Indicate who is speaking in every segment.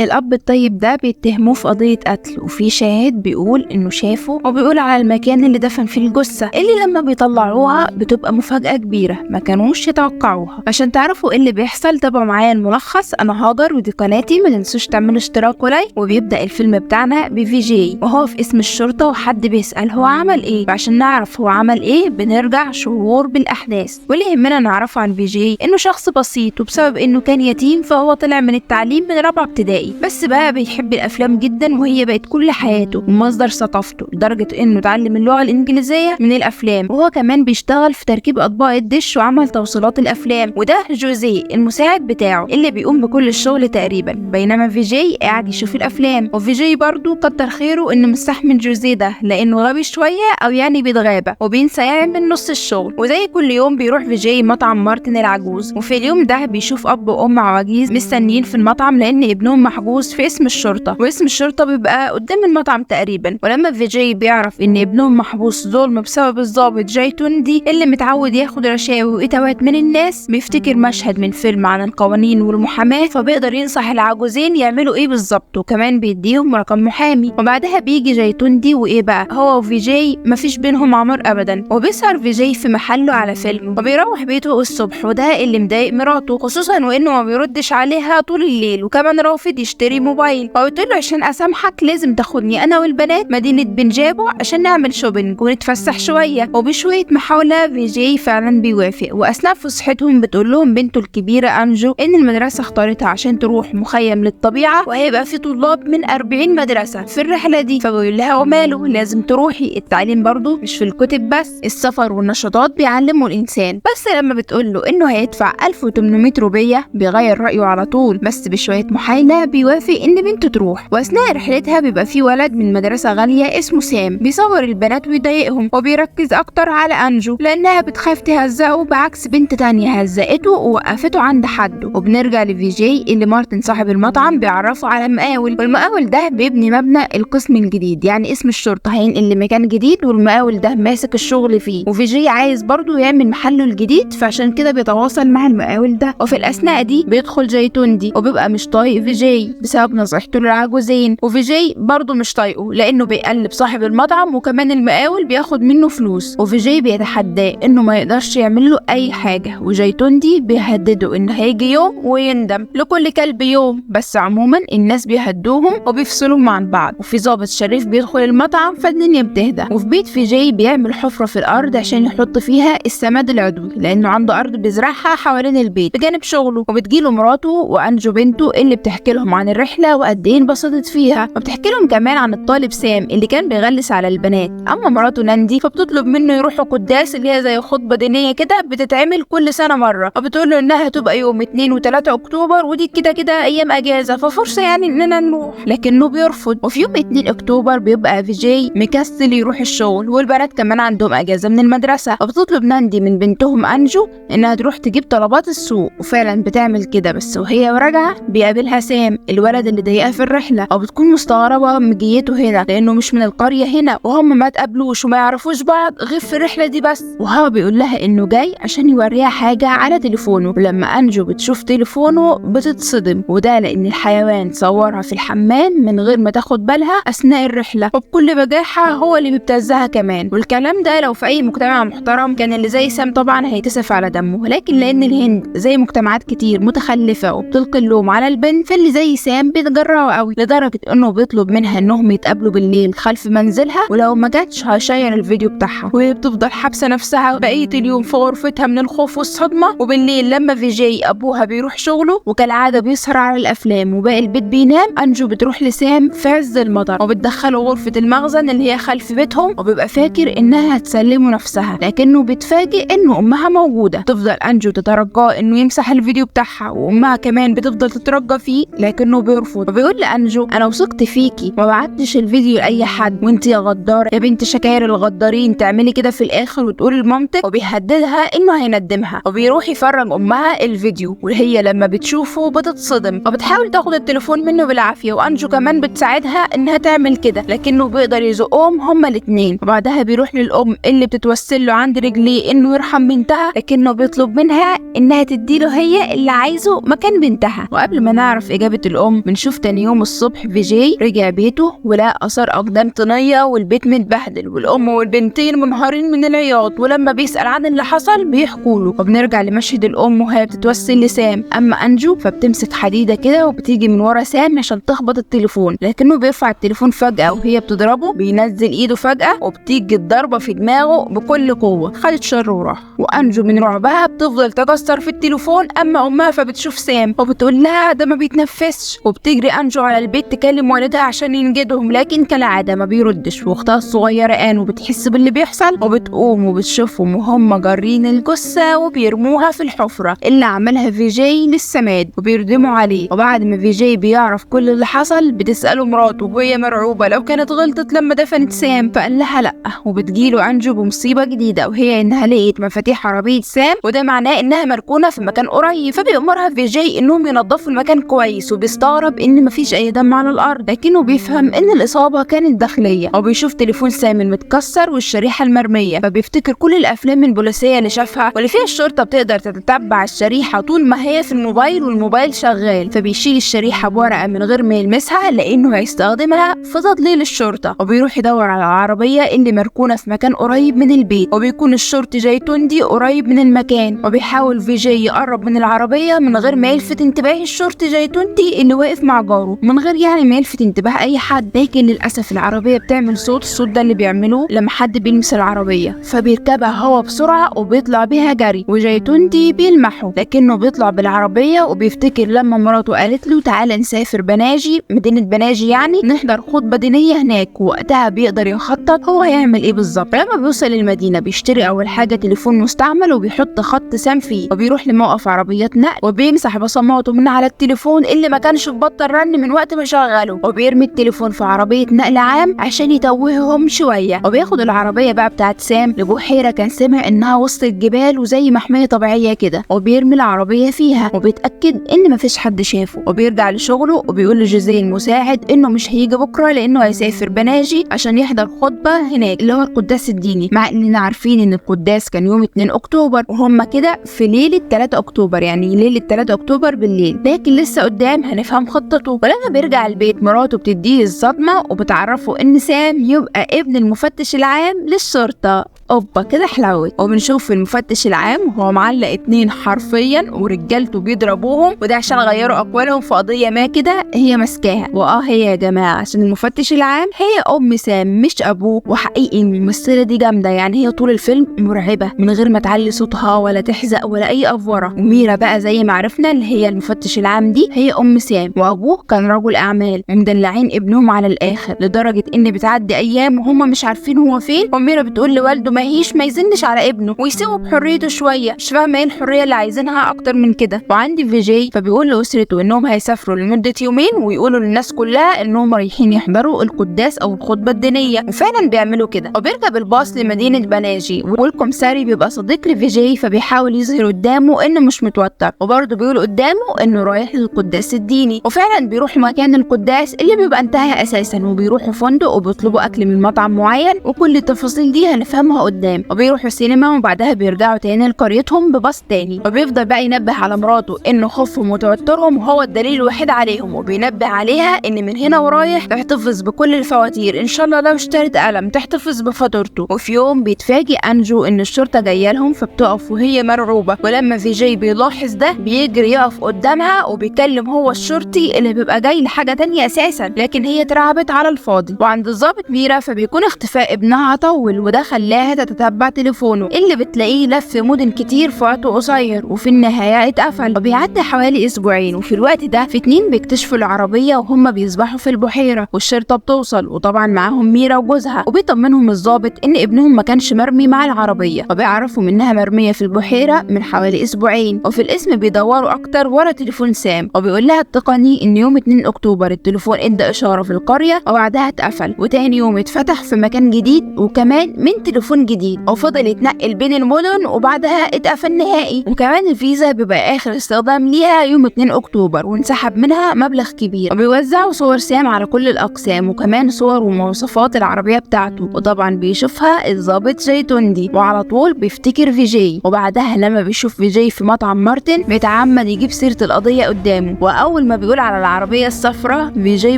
Speaker 1: الاب الطيب ده بيتهموه في قضية قتل، وفي شاهد بيقول انه شافه وبيقول على المكان اللي دفن فيه الجثة، اللي لما بيطلعوها بتبقى مفاجاة كبيرة ما كانوش يتوقعوها. عشان تعرفوا ايه اللي بيحصل تابعوا معايا الملخص. انا هاجر ودي قناتي، ما تنسوش تعملوا اشتراك و like. وبيبدا الفيلم بتاعنا بفيجاي وهو في قسم الشرطة، وحد بيسال هو عمل ايه. وعشان نعرف هو عمل ايه بنرجع شهور بالاحداث. واللي يهمنا نعرفه عن فيجاي انه شخص بسيط، وبسبب انه كان يتيم فهو طلع من التعليم من رابعه ابتدائي، بس بقى بيحب الافلام جدا وهي بقت كل حياته ومصدر ثقافته، لدرجة انه اتعلم اللغة الانجليزية من الافلام. وهو كمان بيشتغل في تركيب اطباق الدش وعمل توصيلات الافلام، وده جوزيه المساعد بتاعه اللي بيقوم بكل الشغل تقريبا، بينما فيجاي قاعد يشوف الافلام. وفيجاي برضو كتر خيره انه مستحمل جوزيه ده لانه غبي شوية او يعني بيتغابى وبينسى يعمل نص الشغل. وزي كل يوم بيروح فيجاي مطعم مارتن العجوز، وفي اليوم ده بيشوف اب وام عواجيز مستنيين في المطعم لان ابنهم محجوز في قسم الشرطة، وقسم الشرطة بيبقى قدام المطعم تقريبا. ولما فيجاي بيعرف ان ابنهم محبوس ظلم بسبب الضابط جايتوندي اللي متعود ياخد رشاوي واتوات من الناس، بيفتكر مشهد من فيلم عن القوانين والمحاماه، فبيقدر ينصح العجوزين يعملوا ايه بالظبط، وكمان بيديهم رقم محامي. وبعدها بيجي جايتوندي وايه بقى، هو وفيجاي مفيش بينهم عمار ابدا، وبيسهر فيجاي في محله على فيلم وبيروح بيته الصبح، وده اللي مضايق مراته خصوصا وانه ما بيردش عليها طول الليل، وكمان رافض يشتري موبايل. فقلت له عشان اسامحك لازم تاخدني انا والبنات مدينة بنجابو عشان نعمل shopping ونتفسح شوية. وبشويه محاولة فيجاي فعلا بيوافق. واثناء فسحتهم بتقول لهم بنته الكبيرة انجو ان المدرسة اختارتها عشان تروح مخيم للطبيعة، وهيبقى في طلاب من 40 مدرسه في الرحلة دي. فبيقول لها وماله، لازم تروحي، التعليم برضو مش في الكتب بس، السفر والنشاطات بيعلموا الانسان. بس لما بتقول له انه هيدفع 1800 روبيه بيغير رايه على طول، بس بشوية محايله بيوافق ان بنته تروح. واثناء رحلتها بيبقى في ولد من مدرسه غالية اسمه سام بيصور البنات ويضايقهم، وبيركز اكتر على انجو لانها بتخاف تهزقه، بعكس بنت تانية هزقته ووقفته عند حده. وبنرجع لفيجاي اللي مارتن صاحب المطعم بيعرفه على مقاول، والمقاول ده بيبني مبنى القسم الجديد، يعني قسم الشرطة هينقل لمكان جديد والمقاول ده ماسك الشغل فيه. وفيجاي عايز برضه يعمل محله الجديد، فعشان كده بيتواصل مع المقاول ده. وفي الاثناء دي بيدخل جايتوندي وبيبقى مش طايق فيجاي بسبب نصيحته للعجوزين، وفيجاي برضه مش طايقة لانه بيقلب صاحب المطعم وكمان المقاول بياخد منه فلوس. وفيجاي بيتحداه انه ما يقدرش يعمل له اي حاجة، وجايتوندي بيهدده ان هيجي يوم ويندم، لكل كلب يوم. بس عموما الناس بيهدوهم وبيفصلوهم عن بعض. وفي ضابط شريف بيدخل المطعم فالدنيا بتهدى. وفي بيت فيجاي بيعمل حفره في الارض عشان يحط فيها السماد العضوي لانه عنده ارض بيزرعها حوالين البيت بجانب شغله. وبتجيله مراته وانجو بنته اللي بتحكي لهم عن الرحلة وقد ايه انبسطت فيها، وبتحكي لهم كمان عن الطالب سام اللي كان بيغلس على البنات. اما مراته ناندي فبتطلب منه يروحوا قداس اللي هي زي خطبه دينية كده بتتعمل كل سنة مرة، وبتقول له انها تبقى يوم 2 و3 اكتوبر ودي كده كده ايام اجازه ففرصه يعني اننا نروح، لكنه بيرفض. وفي يوم 2 اكتوبر بيبقى فيجاي مكسل يروح الشغل، والبنات كمان عندهم اجازه من المدرسة، وبتطلب ناندي من بنتهم انجو انها تروح تجيب طلبات السوق، وفعلا بتعمل كده. بس وهي راجعه بيقابلها سام الولد اللي ضايقها في الرحلة، وبتكون مستغربه مجيته هنا لانه مش من القرية هنا، وهم ما تقابلوش وما يعرفوش بعض غير في الرحلة دي بس. وهو بيقول لها انه جاي عشان يوريها حاجة على تليفونه، ولما انجو بتشوف تليفونه بتتصدم، وده لان الحيوان صورها في الحمام من غير ما تاخد بالها اثناء الرحلة، وبكل بجاحه هو اللي بيبتزها كمان. والكلام ده لو في اي مجتمع محترم كان اللي زي سام طبعا هيتسف على دمه، لكن لان الهند زي مجتمعات كتير متخلفة وبتلقي اللوم على البنت، فاللي زي سام بيتجرأوا قوي لدرجة انه بيطلب منها انهم يتقابلوا بالليل خلف منزلها، ولو ما جاتش هيشير الفيديو بتاعها. وهي بتفضل حابسه نفسها بقية اليوم في غرفتها من الخوف والصدمه. وبالليل لما فيجاي ابوها بيروح شغله وكالعادة بيسهر على الافلام وباقي البيت بينام، انجو بتروح لسام في عز المطر وبتدخله غرفة المخزن اللي هي خلف بيتهم، وبيبقى فاكر انها هتسلمه نفسها، لكنه بيتفاجئ انه امها موجودة. تفضل انجو تترجاه انه يمسح الفيديو بتاعها، وامها كمان بتفضل تترجى فيه لكنه بيرفض. وبيقول لانجو انا وثقت فيكي ما بعتش الفيديو لاي حد، وانت يا غداره يا بنت شكاير الغدارين تعملي كده في الاخر وتقولي لمامتك. وبيهددها انه هيندمها، وبيروح يفرج امها الفيديو، وهي لما بتشوفه بتتصدم وبتحاول تاخد التليفون منه بالعافية، وانجو كمان بتساعدها انها تعمل كده لكنه بيقدر يزقهم هما الاثنين. وبعدها بيروح للام اللي بتتوسل له عند رجليه انه يرحم بنتها، لكنه بيطلب منها انها تديله هي اللي عايزه مكان بنتها. وقبل ما نعرف اجابه الام بنشوف تاني يوم الصبح فيجاي رجع بيته ولقى اثار اقدام طينيه والبيت متبهدل، والام والبنتين منهارين من العياط، ولما بيسال عن اللي حصل بيحكوا له. وبنرجع لمشهد الام وهي بتتوسل لسام. اما انجو فبتمسك حديده كده وبتيجي من ورا سام عشان تخبط التليفون، لكنه بيرفع التليفون فجاة وهي بتضربه بينزل ايده فجاة وبتيجي الضربة في دماغه بكل قوة، خدت شر وراح. وانجو من رعبها بتفضل تكسر في التليفون. اما امها فبتشوف سام وبتقول لها ده ما بيتنفسش، وبتجري انجو على البيت تكلم والدها عشان ينجدهم، لكن كالعادة ما بيردش. واختها الصغيرة ان وبتحس باللي بيحصل وبتقوم وبتشوفهم وهم جارين الجثة وبيرموها في الحفرة اللي عملها فيجاي للسماد وبيردموا عليه. وبعد ما فيجاي بيعرف كل اللي حصل بتساله مراته وهي مرعوبه لو كانت غلطت لما دفنت سام، فقال لها لا. وبتجيله انجو بمصيبة جديدة وهي انها لقيت مفاتيح عربية سام، وده معناه انها مركونة في مكان قريب، فبيأمرها فيجاي انهم ينظفوا المكان كويس، وبيستغرب ان مفيش اي دم على الارض، لكنه بيفهم ان الاصابة كانت داخلية. وبيشوف تليفون سام المتكسر والشريحه المرميه، فبيفتكر كل الافلام البوليسيه اللي شافها واللي فيها الشرطة بتقدر تتتبع الشريحة طول ما هي في الموبايل والموبايل شغال، فبيشيل الشريحة بورقه من غير ما يلمسها لانه هيستخدمها في تضليل الشرطة. وبيروح يدور على العربية اللي مركونة في مكان قريب من البيت، وبيكون الشرطي جايتوندي قريب من المكان، وبيحاول فيجاي يقرب من العربية من غير ما يلفت انتباه الشرطي جايتوندي اللي واقف مع جاره، من غير يعني ما يلفت انتباه اي حد. لكن للاسف العربية بتعمل صوت، الصوت ده اللي بيعملوه لما حد بيلمس العربية، فبيركبها هو بسرعة وبيطلع بيها جري، وجايتوندي بيلمحه لكنه بيطلع بالعربية. وبيفتكر لما مراته قالت له تعالى نسافر بناجي، مدينة بناجي يعني، نحضر خطبه دينية هناك، ووقتها بيقدر يخطط هو هيعمل ايه بالظبط. لما بيوصل المدينة بيشتري اول حاجة تليفون مستعمل وبيحط خط سام فيه، وبيروح لموقف عربيات نقل وبيمسح بصماته من على التليفون اللي ما كانش بطل رن من وقت ما شغله، وبيرمي التليفون في عربية نقل عام عشان يتوههم شوية. وبياخد العربية بقى بتاعت سام لبحيره كان سمع انها وسط الجبال وزي محمية طبيعية كده، وبيرمي العربية فيها وبيتاكد ان مفيش حد شافه. وبيرجع لشغلة وبيقول لجوزيه المساعد انه مش هيجي بكره لانه هيسافر بناجي عشان يحضر خطبه هناك اللي هو القداس الديني، مع اننا عارفين ان القداس كان يوم 2 اكتوبر وهم كده في ليلة 3 اكتوبر، يعني ليلة 3 اكتوبر بالليل، لكن لسه قدام هنفهم خطته. ولما بيرجع البيت مراته بتديه الصدمة وبتعرفه ان سام يبقى ابن المفتش العام للشرطة. اوبا كده حلوت. وبنشوف المفتش العام وهو معلق 2 حرفيا ورجالته بيضربوهم، وده عشان غيروا اقوالهم في قضية ما كده هي ماسكاها. واه هي يا جماعة عشان المفتش العام هي ام سام مش ابوه. وحقيقي الممثلة دي جامدة، يعني هي طول الفيلم مرعبة من غير ما تعلي صوتها ولا تحزق ولا اي افوره. وميرا بقى زي ما عرفنا اللي هي المفتش العام دي هي ام سام، وابوه كان رجل اعمال ومدلعين ابنهم على الاخر لدرجة ان بتعدي ايام وهم مش عارفين هو فين. وميرا بتقول لوالده ما هيش ما يزنش على ابنه ويسيبه بحريته شوية، مش فاهمه ايه الحرية اللي عايزينها اكتر من كده. وعندي فيجاي فبيقول لاسرته انهم هيسافروا لمدة يومين ويقولوا للناس كلها انهم رايحين يحضروا القداس او الخطبة الدينية، وفعلا بيعملوا كده. وبيركب الباص لمدينة بناجي، والكمساري بيبقى صديق لفيجاي فبيحاول يظهر قدامه انه مش متوتر، وبرضه بيقول قدامه انه رايح للقداس الديني. وفعلا بيروح مكان القداس اللي بيبقى انتهى اساسا، وبيروحوا فندق وبيطلبوا اكل من مطعم معين، وكل التفاصيل دي هنفهمها قدام. وبيروحوا سينما وبعدها بيرجعوا تاني لقريتهم بباص تاني. وبيفضل بقى ينبه على مراته انه خوفهم وتوترهم هو الدليل الوحيد عليهم، وبينبه عليها ان من هنا ورايح تحتفظ بكل الفواتير، ان شاء الله لو اشترت قلم تحتفظ بفاتورته. وفي يوم بيتفاجئ انجو ان الشرطة جاية لهم، فبتقف وهي مرعوبه. ولما فيجاي بيلاحظ ده بيجري يقف قدامها وبيكلم هو الشرطي اللي بيبقى جاي لحاجة تانية اساسا، لكن هي اترعبت على الفاضي. وعند الضابط ميرا فبيكون اختفاء ابنها طول، وده خلاها تتتبع تليفونه اللي بتلاقيه لف مدن كتير في وقت قصير، وفي النهاية اتقفل. وبيعدي حوالي اسبوعين، وفي الوقت ده في 2 بيكتشفوا العربية وهم بيسبحوا في البحيرة، والشرطة بتوصل وطبعا معاهم ميرا وجوزها. وبيطمنهم الضابط ان ابنهم ما كانش مرمي مع العربية، وبيعرفوا انها مرمية في البحيرة من حوالي اسبوعين. وفي القسم بيدوروا اكتر ورا تليفون سام، وبيقول لها التقني ان يوم 2 اكتوبر التليفون ادى اشارة في القرية وبعدها اتقفل، وتاني يوم اتفتح في مكان جديد وكمان من تليفون من جديد، وفضل يتنقل بين المدن وبعدها اتقفل نهائي. وكمان الفيزا بيبقى اخر استخدام ليها يوم 2 اكتوبر، وانسحب منها مبلغ كبير. وبيوزعوا صور سام على كل الاقسام، وكمان صور ومواصفات العربية بتاعته، وطبعا بيشوفها الضابط جايتوندي وعلى طول بيفتكر فيجي. وبعدها لما بيشوف فيجي في مطعم مارتن بيتعمد يجيب سيره القضية قدامه، واول ما بيقول على العربية الصفراء فيجي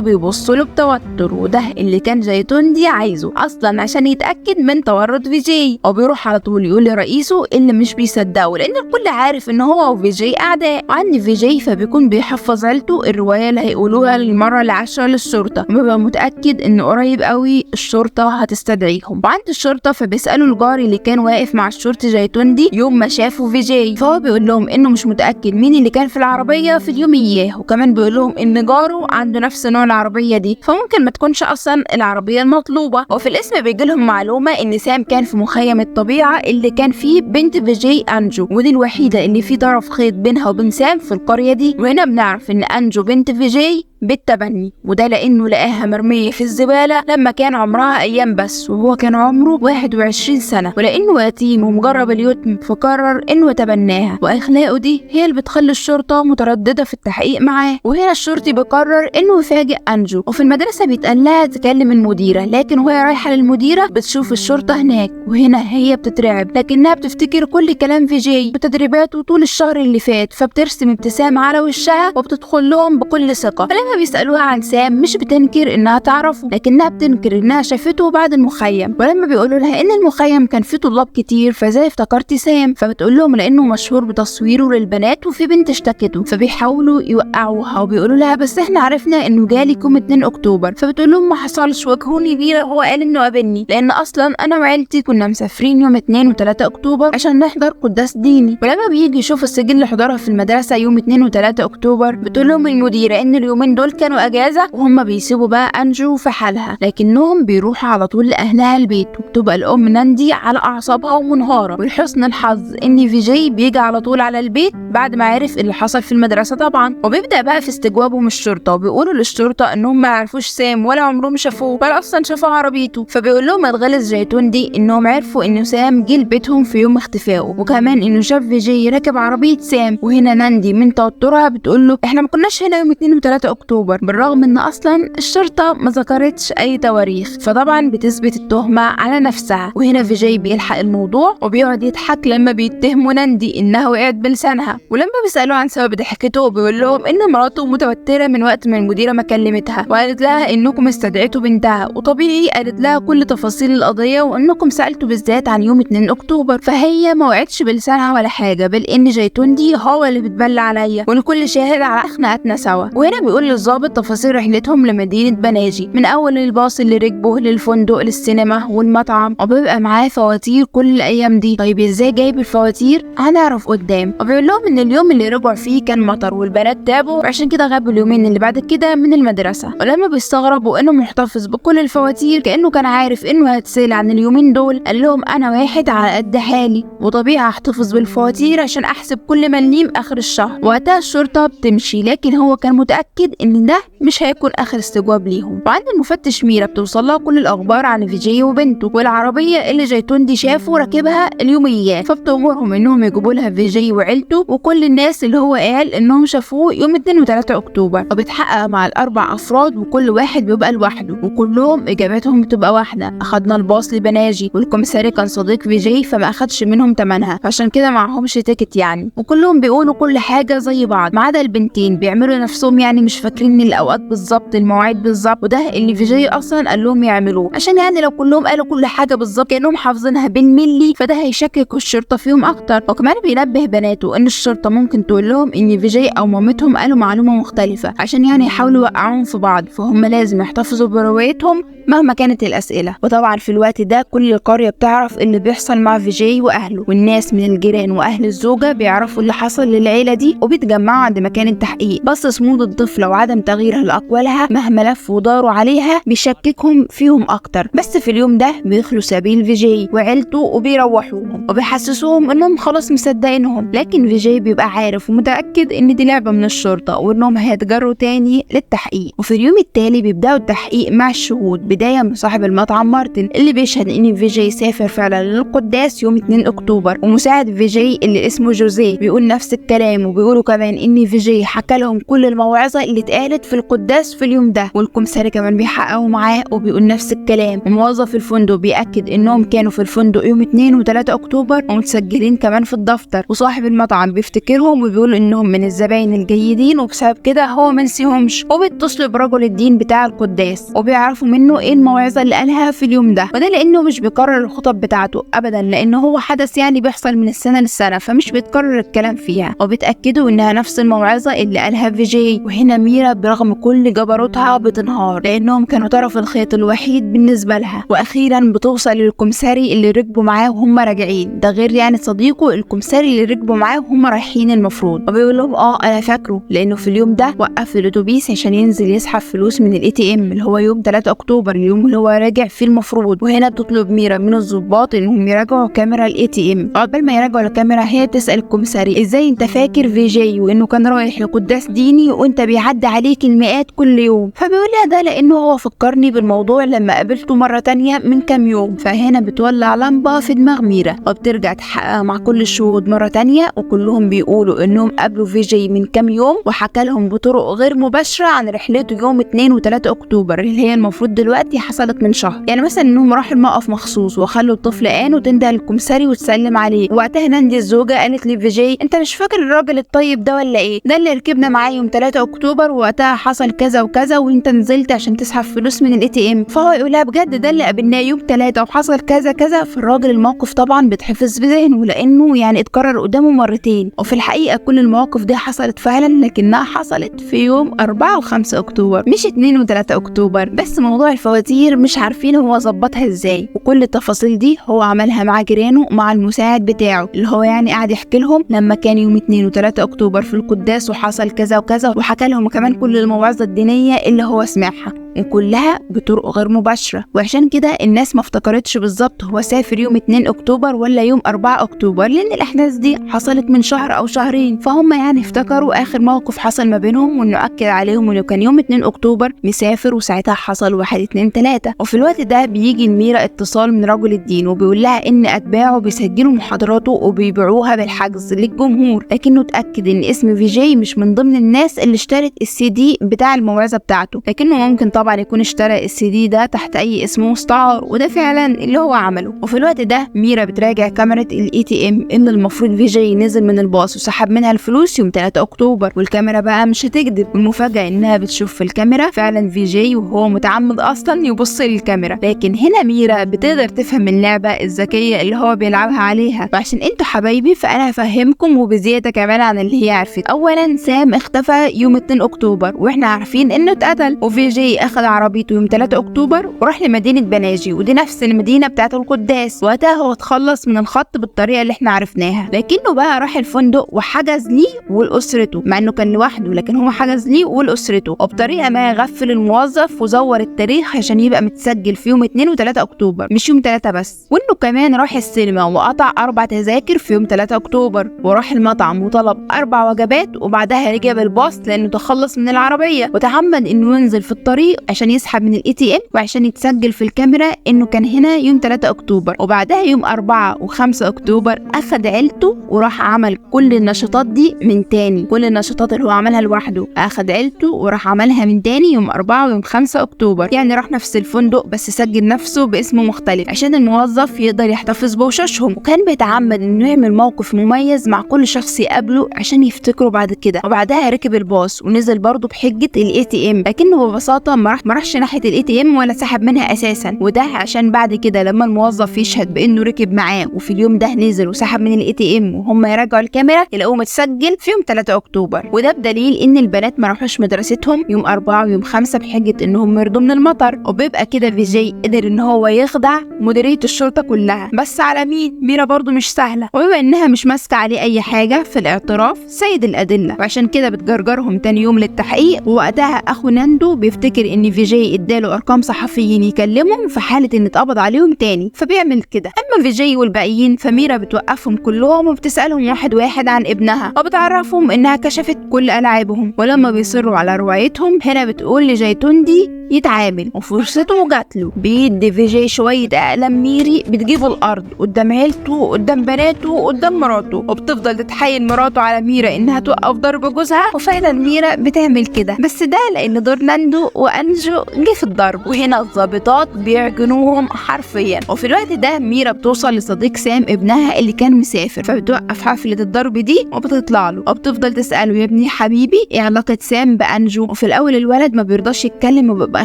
Speaker 1: بيبص له بتوتر، وده اللي كان جايتوندي عايزه اصلا عشان يتاكد من تورط فيجي. وبيروح على طول يقول لرئيسه اللي مش بيصدقه، لان الكل عارف ان هو وفيجي اعداء. وعند فيجي فبيكون بيحفظ عيلته الرواية اللي هيقولوها للمرة العاشرة للشرطة، وبيبقى متاكد ان قريب قوي الشرطة هتستدعيهم. وعند الشرطة فبيسالوا الجار اللي كان واقف مع الشرطي جايتوندي يوم ما شافوا فيجي، فهو بيقول لهم انه مش متاكد مين اللي كان في العربية في اليوم اياه، وكمان بيقول لهم ان جاره عنده نفس نوع العربية دي، فممكن ما تكونش اصلا العربية المطلوبة. وفي الاسم بيجي لهم معلومة ان سام كان في مخيم الطبيعة اللي كان فيه بنت فيجي انجو، ودي الوحيدة اللي في طرف خيط بينها وبين سام في القرية دي. وهنا بنعرف ان انجو بنت فيجي بالتبني، وده لانه لقاها مرمية في الزبالة لما كان عمرها ايام بس، وهو كان عمره 21 سنة، ولانه يتيم ومجرب اليتم فقرر انه يتبناها، واخلاقه دي هي اللي بتخلي الشرطة مترددة في التحقيق معاه. وهنا الشرطي بيقرر انه يفاجئ انجو، وفي المدرسة بيتقال لها تكلم المديرة، لكن وهي رايحة للمديره بتشوف الشرطة هناك، وهنا هي بتترعب، لكنها بتفتكر كل كلام فيجي وتدريباته طول الشهر اللي فات، فبترسم ابتسامة على وشها وبتدخل لهم بكل ثقة. فلما بيسألوها عن سام مش بتنكر انها تعرفه، لكنها بتنكر انها شافته بعد المخيم. ولما بيقولوا لها ان المخيم كان فيه طلاب كتير فازاي افتكرتي سام، فبتقول لهم لانه مشهور بتصويره للبنات وفي بنت اشتكته، فبيحاولوا يوقعوها وبيقولوا لها بس احنا عرفنا انه جالك يوم 2 اكتوبر، فبتقول لهم ما حصلش، واجهوني بيه هو قال انه قابلني، لان اصلا انا وعيلتي كنا مسافرين يوم 2 و3 اكتوبر عشان نحضر قداس ديني. ولما بيجي يشوف السجل اللي حضرها في المدرسة يوم 2 و3 اكتوبر بتقول لهم المديرة ان اليومين دول كانوا اجازه، وهم بيسيبوا بقى انجو في حالها، لكنهم بيروحوا على طول لاهلها البيت، وبتبقى الام ناندي على اعصابها ومنهاره. ولحسن الحظ ان فيجي بيجي على طول على البيت بعد ما عرف اللي حصل في المدرسة طبعا، وبيبدا بقى في استجوابهم الشرطة، وبيقولوا للشرطة انهم ما عرفوش سام ولا عمرهم شافوه ولا اصلا شافوا عربيته. فبيقول لهم الغلس جايتوندي انهم عرفوا انه سام جه لبيتهم في يوم اختفائه، وكمان انه شاف فيجي راكب عربية سام. وهنا ناندي من توترها بتقول له احنا ما كناش هنا يوم 2 و3 اكتوبر، بالرغم ان اصلا الشرطة ما ذكرتش اي تواريخ، فطبعا بتثبت التهمة على نفسها. وهنا فيجي بيلحق الموضوع وبيقعد يضحك لما بيتهموا ناندي انها وقعت بلسانها، ولما بيسالوه عن سبب ضحكته بيقول لهم ان مراته متوترة من وقت ما المديرة ما كلمتها وقالت لها انكم استدعيتوا بنتها، وطبيعي قالت لها كل تفاصيل القضية وانكم سالتوا بالذات عن يوم 2 اكتوبر، فهي ما وقعتش بلسانها ولا حاجة، بل ان جايتوندي هو اللي بتبلى عليا والكل شاهد على خناقتنا سوا. وهنا بيقول للظابط تفاصيل رحلتهم لمدينة بناجي، من اول الباص اللي ركبه للفندق للسينما والمطعم، وبيبقى معاه فواتير كل الايام دي. طيب ازاي جايب الفواتير؟ هنعرف قدام. وبيقول لهم ان اليوم اللي رجعوا فيه كان مطر والبنات تعبوا وعشان كده غابوا اليومين اللي بعد كده من المدرسة. ولما بيستغربوا انه محتفظ بكل الفواتير كانه كان عارف انه هيتسال عن اليومين دول، قال لهم انا واحد على قد حالي وطبيعي احتفظ بالفواتير عشان احسب كل مليم اخر الشهر. وقتها الشرطة بتمشي، لكن هو كان متاكد ان ده مش هيكون اخر استجواب ليهم. وعند المفتش ميرا بتوصل لها كل الاخبار عن فيجي وبنته والعربية اللي جايتوندي شافه راكبها اليوميات، فبتامرهم انهم يجيبوا لها فيجي وعيلته وكل الناس اللي هو قال انهم شافوه يوم 2 و3 اكتوبر. وبتحقق مع الاربع افراد وكل واحد بيبقى لوحده، وكلهم اجاباتهم بتبقى واحدة: اخدنا الباص لبناجي والكمساري كان صديق فيجي فما اخدش منهم ثمنها فعشان كده معهمش ticket يعني. وكلهم بيقولوا كل حاجة زي بعض ما عدا البنتين، بيعملوا نفسهم يعني مش فاكرين الاوقات بالظبط المواعيد بالظبط، وده اللي فيجي اصلا قال لهم يعملوه عشان يعني لو كلهم قالوا كل حاجة بالظبط كانهم حافظينها بالملي فده هيشكك الشرطة فيهم اكتر. وكمان بينبه بناته ان الشرطة ممكن تقول لهم ان فيجي او مامتهم قالوا معلومة مختلفة عشان يعني يحاولوا يوقعوهم في بعض، فهم لازم يحتفظوا بروايتهم مهما كانت الاسئلة. وطبعا في الوقت ده كل القرية بتعرف اللي بيحصل مع فيجي واهله، والناس من الجيران واهل الزوجة بيعرفوا اللي حصل للعيلة دي وبيتجمعوا عند مكان التحقيق. بس صمود الطفلة وعدم تغييرها لاقوالها مهما لفوا وداروا عليها بيشككهم فيهم اكتر. بس في اليوم ده بيخلوا سبيل فيجي وعيلته وبيروحوهم وبيحسسوهم انهم خلاص مصدقينهم، لكن فيجي بيبقى عارف ومتاكد ان دي لعبه من الشرطة وانهم هيتجروا تاني للتحقيق. وفي اليوم التالي بيبداوا التحقيق مع الشهود، بداية من صاحب المطعم مارتن اللي بيشهد ان فيجي فيجي سافر فعلا للقداس يوم 2 اكتوبر، ومساعد فيجي اللي اسمه جوزيه بيقول نفس الكلام، وبيقولوا كمان ان فيجي حكى لهم كل الموعظة اللي اتقالت في القداس في اليوم ده، والكمساري كمان بيحققوا معاه وبيقول نفس الكلام، وموظف الفندق بيأكد انهم كانوا في الفندق يوم 2 و3 اكتوبر ومتسجلين كمان في الدفتر، وصاحب المطعم بيفتكرهم وبيقول انهم من الزباين الجيدين وبسبب كده هو منسيهمش، وبيتصلوا برجل الدين بتاع القداس وبيعرفوا منه ايه الموعظة اللي قالها في اليوم ده، وده لانه مش بيكرر الخطب بتاعته ابدا، لانه هو حدث يعني بيحصل من السنة للسنة فمش بيتكرر الكلام فيها، وبيتاكدوا انها نفس الموعظة اللي قالها فيجي. وهنا ميرا برغم كل جبروتها بتنهار لانهم كانوا طرف الخيط الوحيد بالنسبة لها. واخيرا بتوصل للكمساري اللي ركبوا معاه وهم راجعين، ده غير يعني صديقه الكمساري اللي ركبوا معاه وهم رايحين المفروض، وبيقول لهم انا فاكره لانه في اليوم ده وقف الاتوبيس عشان ينزل يسحب فلوس من ال ATM اللي هو يوم 3 اكتوبر اليوم اللي هو راجع فيه المفروض. وهنا بتطلب ميرا من الضباط انهم يراجعوا كاميرا ال ATM. عقبال ما يراجعوا الكاميرا هي بتسال الكمساري ازاي انت فاكر فيجي وانه كان رايح لقداس ديني وانت بيعدي عليك المئات كل يوم؟ فبيقول لها ده لانه هو فكرني بالموضوع لما قابلته مرة تانية من كام يوم. فهنا بتولع لمبة في دماغ ميرا وبترجع تحقق مع كل الشهود مرة تانية، وكلهم بيقولوا انهم قابلوا فيجي من كام يوم وحكى لهم بطرق غير مباشرة عن رحلته يوم 2 و3 اكتوبر اللي هي المفروض دلوقتي حصلت من شهر. يعني مثلا انهم راحوا الموقف مخصوص وخلوا الطفل آن وتنده للكمساري وتسلم عليه. وقتها ناندي الزوجة قالت لفيجي انت مش فاكر الراجل الطيب ده ولا ايه؟ ده اللي ركبنا معاه يوم 3 اكتوبر ووقتها حصل كذا وكذا وانت نزلت عشان تسحب فلوس من ال ATM. فهو يقولها بجد ده اللي قابلناه يوم 3 وحصل كذا كذا. فالراجل الموقف طبعا بيتحفظ بذهنه لانه يعني اتكرر قدامه مرتين، وفي الحقيقة كل المواقف دي حصلت فعلا لكنها حصلت في يوم 4 و5 اكتوبر مش 2 و3 اكتوبر. بس موضوع الفواتير مش عارفين هو ظبطها ازاي، وكل التفاصيل دي هو عملها مع جيرانه ومع المساعد بتاعه اللي هو يعني قاعد يحكي لهم لما كان يوم 2 و3 اكتوبر في القداس وحصل كذا وكذا، وحكى لهم كمان كل الموعظة الدينية اللي هو سمعها وكلها بطرق غير مباشرة. وعشان كده الناس ما افتكرتش بالظبط هو سافر يوم 2 اكتوبر ولا يوم 4 اكتوبر لان الاحداث دي حصلت من شهر او شهرين، فهم يعني افتكروا اخر موقف حصل ما بينهم وانه اكد عليهم انه كان يوم 2 اكتوبر مسافر وساعتها حصل 1 2 3. وفي الوقت ده بيجي لميرا اتصال من رجل الدين وبيقول لها ان اتباعه بيسجلوا محاضراته وبيبيعوها بالحجز للجمهور، لكنه اتاكد ان اسم فيجي مش من ضمن الناس اللي اشترت السي دي بتاع الموعظة بتاعته، لكنه ممكن طبعا يكون اشترى السي دي ده تحت اي اسم مستعار، وده فعلا اللي هو عمله. وفي الوقت ده ميرا بتراجع كاميرا ال ATM ان المفروض فيجي نزل من الباص وسحب منها الفلوس يوم 3 اكتوبر، والكاميرا بقى مش هتكذب. والمفاجاه انها بتشوف في الكاميرا فعلا فيجي وهو متعمد اصلا يبص للكاميرا، لكن هنا ميرا بتقدر تفهم اللعبة الذكية اللي هو بيلعبها عليها. وعشان انتوا حبايبي فانا هفهمكم وبزياده كمان عن اللي هي عرفت. اولا سام اختفى يوم 2 اكتوبر واحنا عارفين انه اتقتل، وفيجي اخذ عربيته يوم 3 اكتوبر وراح لمدينة بناجي ودي نفس المدينة بتاعه القداس، وقتها هو اتخلص من الخط بالطريقة اللي احنا عرفناها، لكنه بقى راح الفندق وحجز ليه ولاسرته مع انه كان لوحده، لكن هو حجز ليه ولاسرته، وبطريقة ما غفل الموظف وزور التاريخ عشان يبقى متسجل في يوم 2 و3 اكتوبر مش يوم 3 بس. وانه كمان راح السينما وقطع 4 تذاكر في يوم 3 اكتوبر، وراح المطعم وطلب 4 وجبات، وبعدها رجع بالباص لانه تخلص من العربية، وتعمد انه ينزل في الطريق عشان يسحب من ال ATM وعشان يتسجل في الكاميرا انه كان هنا يوم 3 اكتوبر. وبعدها يوم 4 و5 اكتوبر اخد عيلته وراح عمل كل النشاطات دي من تاني، كل النشاطات اللي هو عملها لوحده اخد عيلته وراح عملها من تاني يوم 4 ويوم 5 اكتوبر. يعني راح نفس الفندق بس سجل نفسه باسم مختلف عشان الموظف يقدر يحتفظ بوشوشهم، وكان بيتعمد انه يعمل موقف مميز مع كل شخص يقابله عشان يفتكره بعد كده. وبعدها ركب الباص ونزل برضه بحجة ال ATM، لكنه ببساطة ما راحش ناحية ال ATM ولا سحب منها اساسا، وده عشان بعد كده لما الموظف يشهد بانه ركب معاه وفي اليوم ده نزل وسحب من ال ATM وهم يراجعوا الكاميرا يلاقوه متسجل في يوم 3 اكتوبر. وده بدليل ان البنات ما راحوش مدرستهم يوم 4 ويوم 5 بحجة انهم مرضوا من المطر. وبيبقى كده فيجي قدر ان هو يخدع مديرية الشرطة كلها، بس على مين؟ ميرا برضو مش سهلة، وبما انها مش ماسكه عليه اي حاجة في الاعتراف سيد الادلة، وعشان كده بتجرجرهم تاني يوم للتحقيق. ووقتها اخو ناندو بيفتكر ان فيجي اداله ارقام صحفيين يكلمهم في حاله ان اتقبض عليهم تاني، فبيعمل كده. اما فيجي والباقيين فميرا بتوقفهم كلهم وبتسالهم واحد واحد عن ابنها، وبتعرفهم انها كشفت كل العابهم. ولما بيصروا على روايتهم هنا بتقول لجايتوندي يتعامل، وفرصته جات له. بيدي فيجاي شوية اقلام ميري بتجيبه الارض قدام عيلته وقدام بناته وقدام مراته، وبتفضل تتحايل مراته على ميرا انها توقف ضرب جوزها، وفعلا ميرا بتعمل كده، بس ده لان دور ناندو وانجو جه في الضرب، وهنا الضابطات بيعجنوهم حرفيا. وفي الوقت ده ميرا بتوصل لصديق سام ابنها اللي كان مسافر، فبتوقف حفلة الضرب دي وبتطلع له وبتفضل تسأله يا ابني حبيبي ايه علاقة سام بأنجو؟ وفي الاول الولد ما بيرضاش يتكلم وبيبقى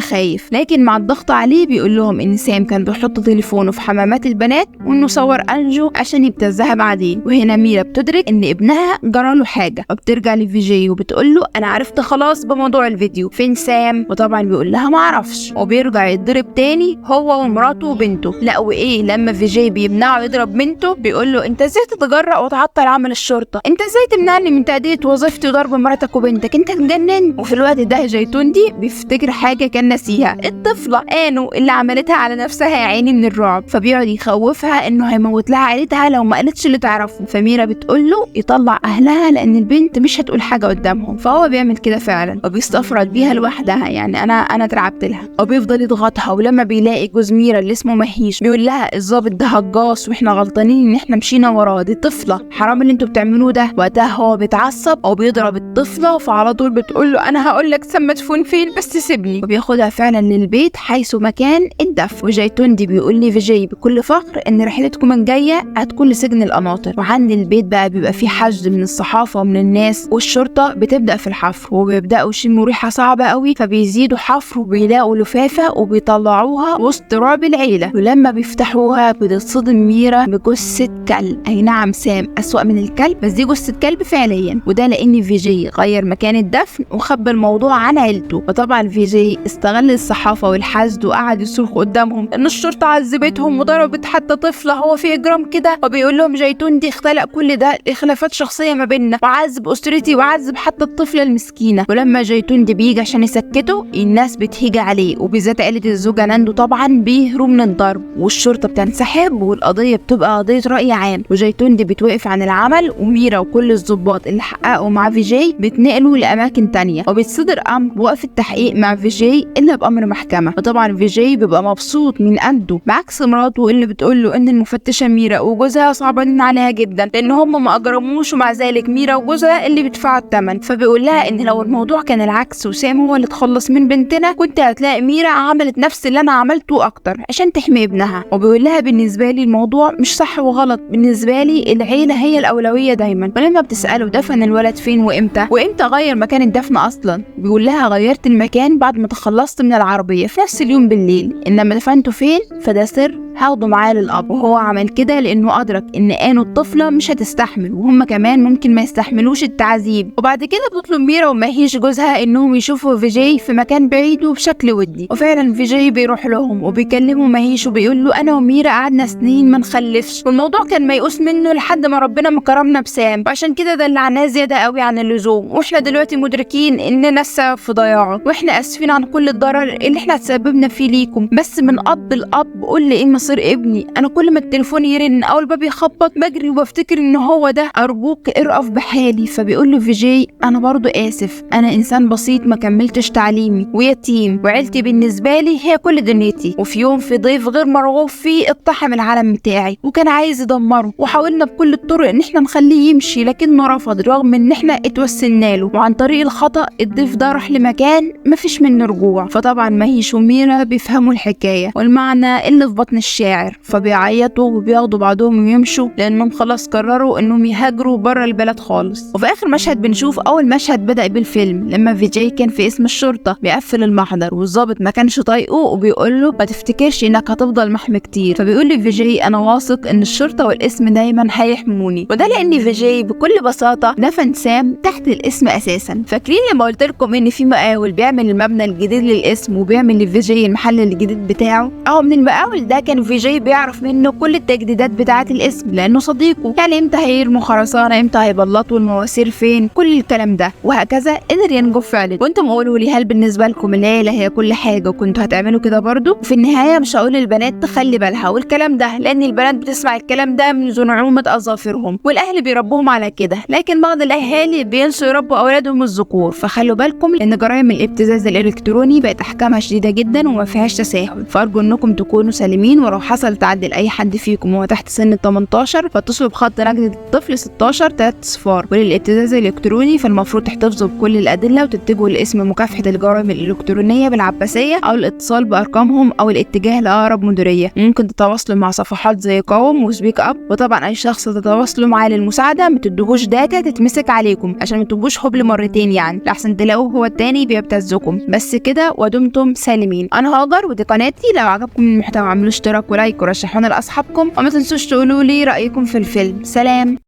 Speaker 1: خايف، لكن مع الضغط عليه بيقول لهم ان سام كان بيحط تليفونه في حمامات البنات وانه صور انجو عشان يبتزها بعدين. وهنا ميرا بتدرك ان ابنها جراله حاجة، وبترجع لفيجي وبتقول له انا عرفت خلاص بموضوع الفيديو، فين سام؟ وطبعا بيقول لها ما اعرفش، وبيرجع يتضرب تاني هو ومراته وبنته. لا وايه لما فيجي بيمنعه يضرب بنته بيقول له انت ازاي تتجرأ وتعطل عمل الشرطة؟ انت ازاي تمنعني من تأدية وظيفتي وضرب مراتك وبنتك؟ انت اتجننت. وفي الوقت ده جايتوندي بيفتكر حاجة كان ناسيها، الطفلة انو اللي عملتها على نفسها يا عيني من الرعب، فبيقعد يخوفها انه هيموت لها عيلتها لو ما قالتش اللي تعرفه. فميرا بتقول له يطلع اهلها لان البنت مش هتقول حاجة قدامهم، فهو بيعمل كده فعلا وبيستفرد بيها لوحدها، يعني انا اترعبت لها، وبيفضل يضغطها. ولما بيلاقي جوز ميرا اللي اسمه مهيش بيقول لها الظابط ده هجاص واحنا غلطانين ان احنا مشينا وراه، دي طفله حرام اللي انتوا بتعملوه ده. وقتها هو بيتعصب او بيضرب الطفلة، فعلى طول بتقول له انا هقول لك سام مدفون فين بس سيبني، وبياخدها فعلا للبيت حيث مكان الدفن. وجايتوندي بيقول لي فيجي بكل فخر ان رحلتكم الجاية هتكون لسجن القناطر. وعند البيت بقى بيبقى في حشد من الصحافة ومن الناس، والشرطة بتبدا في الحفر وبيبداوا يشموا ريحه صعبة قوي، فبيزيدوا حفر وبيلاقوا لفافه وبيطلعوها وسط رعب العيلة. ولما بيفتحوها بتتصدم ميرا بجثة كلب، اي نعم سام اسوأ من الكلب، بس دي جثة كلب فعليا، وده لان فيجي غير مكان الدفن وخبى الموضوع عن عيلته. وطبعا فيجي استغل الصحافة والحشد وقعد يصرخ قدامهم ان الشرطة عذبتهم وضربت حتى طفله، هو في اجرام كده؟ وبيقول لهم جايتوندي اختلق كل ده لخلافات شخصية ما بيننا، وعذب اسرتي وعذب حتى الطفلة المسكينة. ولما جايتوندي بيجي عشان يسكته الناس بتهيج عليه، وبالذات عيله الزوجة ناندو طبعا بيهروا من الضرب، والشرطة بتنسحب والقضية بتبقى قضية راي عام، وجايتوندي بتوقف عن العمل، وميرا وكل الضباط اللي حققوا مع فيجي بيتنقلوا لاماكن تانية، وبيتصدر امر بوقف التحقيق مع فيجي الا بامر محكمة. وطبعا فيجي بيبقى مبسوط من قده، بعكس مراته اللي بتقول له ان المفتشه ميرا وجوزها صعبانين عليها جدا لان هم ما اجرموش، ومع ذلك ميرا وجوزها اللي بيدفعوا الثمن. فبيقول لها ان لو الموضوع كان العكس وسام هو اللي اتخلص من بنتنا كنت هتلاقي ميرا عملت نفس اللي انا عملته اكتر عشان تحمي ابنها. وبيقول لها بالنسبة لي الموضوع مش صح وغلط، بالنسبة لي العيلة هي الاولوية دايما. ولما بتساله دفن الولد فين وامتى وامتى غير مكان الدفن اصلا، بيقول لها غيرت المكان بعد ما تخلصت من العربية في نفس اليوم بالليل، انما دفنته فين فده سر هاخده معاه للقبر. وهو عمل كده لانه ادرك ان انو الطفلة مش هتستحمل، وهم كمان ممكن ما يستحملوش التعذيب. وبعد كده بتطلب ميرا وماهيش جوزها انهم يشوفوا فيجي في مكان بعيد وبشكل ودي، وفعلا فيجي بيروح لهم وبيكلموا ماهيش وبيقول له انا وميرا قعدنا سنين ما نخلفش، والموضوع كان ميؤوس منه لحد ما ربنا مكرمنا بسام، وعشان كده دلعناه زيادة قوي عن اللزوم، واحنا دلوقتي مدركين اننا السبب في ضياعه، واحنا اسفين عن كل الضرر اللي احنا تسببنا فيه ليكم، بس من اب لاب قول لي ايه مصير ابني؟ انا كل ما التليفون يرن او الباب يخبط بجري وبفتكر ان هو ده، ارجوك ارقف بحالي. فبيقول له فيجي انا برضو اسف، انا انسان بسيط ما كملتش تعليمي ويتيم، وعيلتي بالنسبة لي هي كل دنيتي، وفي يوم في ضيف غير مرغوب فيه اقتحم العالم بتاعي وكان عايز يدمره، وحاولنا بكل الطرق ان احنا نخليه يمشي لكنه رفض رغم ان احنا اتوسلنا له، وعن طريق الخطا الضيف ده راح لمكان مفيش منه رجوع. فطبعا ماهيش وميرا بيفهموا الحكاية والمعنى اللي في بطن الشاعر، فبيعيطوا وبياخدوا بعضهم ويمشوا لانهم خلاص قرروا انهم يهاجروا بره البلد خالص. وفي اخر مشهد بنشوف اول مشهد بدا بالفيلم لما فيجي كان في اسم الشرطة بيقفل المحضر، والظابط ما كانش طايقة وبيقول له ما تفتكرش انك هتفضل محمي كتير، فبيقول لفيجي انا واثق ان الشرطة والاسم دايما هيحموني. وده لان فيجي بكل بساطة دفن سام تحت الاسم اساسا. فاكرين لما قلت لكم ان في مقاول بيعمل المبنى الجديد للاسم وبيعمل لفيجي المحل الجديد بتاعه؟ من المقاول ده كان انه فيجاي بيعرف منه كل التجديدات بتاعه الاسم لانه صديقه، يعني امتى هيرموا خرسانه، امتى هيبلطوا، المواسير فين، كل الكلام ده، وهكذا قدر ينجو فعلا. وانتم قولوا لي هل بالنسبة لكم العيلة هي كل حاجة وكنتوا هتعملوا كده برضو؟ وفي النهاية مش هقول للبنات تخلي بالها والكلام ده، لان البنات بتسمع الكلام ده من نعومة اظافرهم والاهل بيربوهم على كده، لكن بعض الاهالي بينسوا يربوا اولادهم الذكور. فخلوا بالكم لان جرائم الابتزاز الالكتروني بقت احكامها شديدة جدا وما فيهاش تساهل، فارجو انكم تكونوا سالمين. ولو حصل تعدي لاي حد فيكم وهو تحت سن 18 فاتصلوا بخط نجدة الطفل 16 3 صفار. وللابتزاز الالكتروني فالمفروض تحتفظوا بكل الادلة وتتجهوا لاسم مكافحة الجرائم الالكترونية بالعباسيه، او الاتصال بارقامهم، او الاتجاه لاقرب مديرية. ممكن تتواصلوا مع صفحات زي قوم و Speak Up، وطبعا اي شخص تتواصلوا معاه للمساعدة ما تدوهوش data تتمسك عليكم عشان ما تبقوش هبل مرتين، يعني لحسن تلاقوه هو التاني بيبتزكم. بس كده ودمتم سالمين. انا هاجر ودي قناتي، لو عجبكم المحتوى اعملوا اشتراك و like ورشحونا لاصحابكم، وما تنسوش تقولوا لي رايكم في الفيلم. سلام.